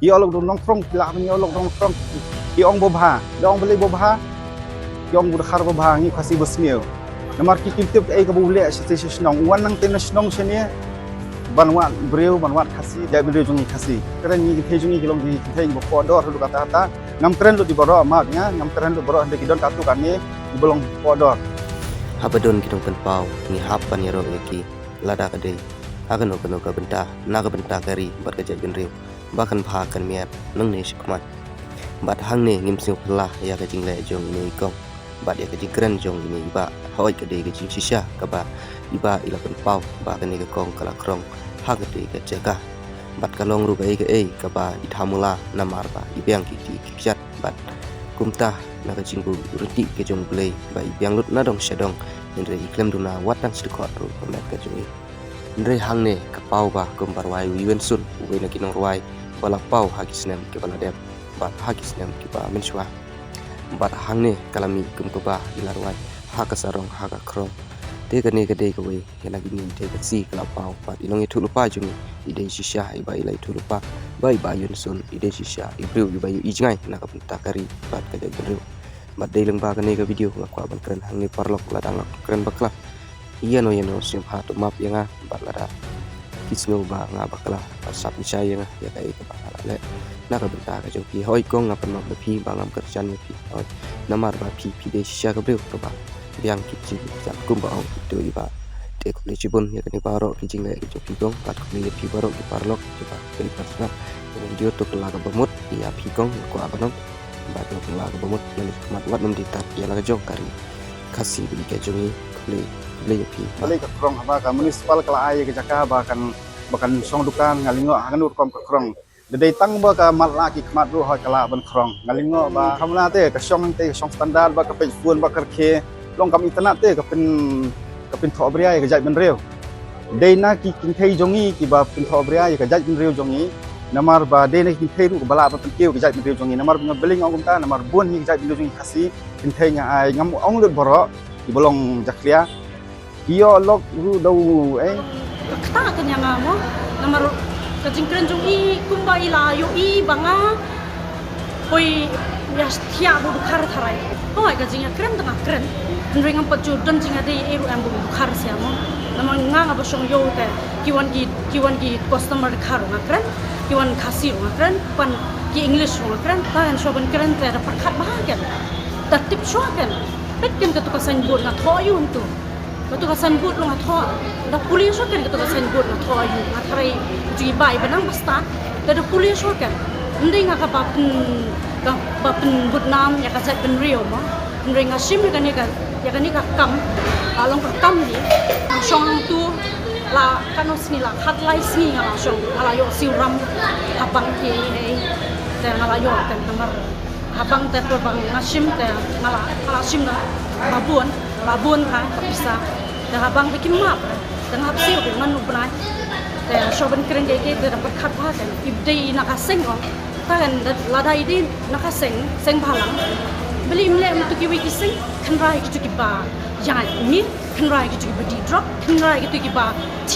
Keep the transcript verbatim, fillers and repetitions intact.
Ïa u lok dong nongkrong, ki lah ban ïa u lok dong nongkrong. Ki ong babha, da ong balei babha. Ki ong u dkhar babha, ngi Khasi ba sniew. Namar ki kim tip ei kaba u leh sha shnong. Wan nangta na shnong shane. Ban wad briew, ban wad Khasi, jaitbynriew jong ngi Khasi. Kren ngi kynthei jong ngi ki long ki kynthei ba poh dor haduh katta katta. Ngam kren lut ïa baroh, map ïa nga, ngam kren lut baroh, hynrei ki don katto katne kiba long poh dor. Haba don ki nongpynpaw, ngi hap ban ïaroh ïa ki, lada ka dei ha kano kano ka bynta, na ka bynta ka ri bad ka jaitbynriew, ba kan bha kan miat nangne shakhmat. Bad hangne ngim sngewphylla ïa ka jingleh jong ine i kong bad ïa ka jingkren jong ine i bah. Hooid, ka dei ka jingshisha kaba i bah i la pynpaw ba kane ka kong ka la krong ha katei ka jaka. Bad ka long ruh kaei kaei kaba i thamula namar ba i biang ki kti ki kjat. Bad kumta, na ka jingbuhrieh ka jong U Blei ba i biang lut na dong sha dong, hynrei i khlem duna wat tang shi dkhot ruh ka met ka jong i. Hynrei hangne ka paw ba kum ba rwai u Ïewynsun, uwei na ki nongrwai ba la paw ha ki snem kiba la dep bad ha ki snem kiba mynshuwa. Bad hangne ka la mih kum kaba i la rwai ha ka sarong ha ka khrong. Te kane ka dei kawei ïa na kine te ka si ka la paw bad i nongïathuhlypa jong ngi i dei shisha i bah i la ïathuhlypa ba i bah Ïewynsun i dei shisha i briew i ba ïohi jngai na ka bynta ka ri bad ka jaitbynriew. Bad dei lyngba kane ka video nga kwah ban kren hangne paralok, lada nga kren bakla, ïano ïano sngewbha to map ïa nga. Bad lada ki sngew ba nga bakla, ba sap ïa nga ïa kaei kaba nga la leh na ka bynta ka jong phi. Hooid kong, nga pan map ïa phi ba ngam kyrshan ïa phi. Hooid, namar ba phi phi dei shisha ka briew kaba biang ki jingkjat kumba ong ito i bah. Te khublei shibun ïa kane baroh ki jingleh ki jong phi kong, bad khublei ïa phi baroh ki paralok kiba peit bad sngap ïa kane video. To kylla kaba mut ïa phi kong, nga kwah ban ong, bad to kylla kaba mut, ngan ïa khmat wat nym dei tang ïa la ka jong ka ri Khasi ba ïeit ka jong ngi. Khublei, khublei ïa phi. Balei ka khrong, haba ka municipal ka la ai ïa ka jaka ba kan, ba kan shong dukan, nga lyngngoh ha kano rukom ka khrong. Da dei tang ba ka matlah ki khmat ruh hooid ka lah ban khrong. Nga lyngngoh ba ka mla te ka shong te ka shong standard ba ka peit phone ba ka rkhie. Long kam internet te ka pyn, ka pynthohbria ïa ka jaitbynriew. Dei na ki kynthei jong ngi kiba pynthohbria ïa ka jaitbynriew jong ngi. Namar ba dei na ki kynthei ruh kiba lah ban pynkiew ïa ka jaitbynriew jong ngi. Namar ba nga bling ong kumta, namar bun hi ka jaitbynriew jong ngi Khasi, kynthei nga ai, ngam ong lut baroh kiba long jakhlia. Ïoh lok ruh da u, eh. Ka kata ka ïa nga mo. Namar ka jingkren jong i kumba i la ïohi ba nga poi ïa thiah ba u dkhar tharai. Hooid, ka jingïakren te nga kren. Hynrei ngam pat ju don jingïadei ei ruh em ba u dkhar sha mo. Namar nga, nga ba shong ïew te ki wan ki, ki wan ki customer dkhar ruh nga kren. Ki wan Khasi ruh nga kren. Ki wan ki English ruh nga kren. Te ngan shuwa ban kren te da pyrkhat bha ken. Da tip shuwa ken. Peit ken katu ka signboard, nga thoh ïa u hangtu. Katu ka signboard ruh nga thoh. Da pule shuwa ken katu ka signboard, nga thoh ïa u. Nga tharai katu i bah i ba nang ba stad. Te da pule shuwa ken. Ym dei nga kaba pyn, kaba pynbudnam ïa ka jaitbynriew mo. Hynrei nga shim ïa kane ka, ïa kane ka kam. Ka long ka kam hi. Nga shong hangtu la katno sngi, la khatlai sngi nga la shong, nga la ïoh siew ram ha bank hi hi. Te nga la ïoh te namar ha bank te, pyrshang nga shim te nga la, nga la shim da ba bun, ba bun ha ka pisa. Te ha bank te kim map. Te nga hap siew te ngan u bnai. Te shuwa ban kren ïa kaei kaei te da pyrkhat bha te. I dei na ka seng o. Te lada i dei na ka seng, seng bhalang, balei im leh ïa kitu kiwei ki seng? Kynrad ïa kitu kiba ïaid miet, kynrad ïa kitu kiba dih drok, kynrad ïa kitu kiba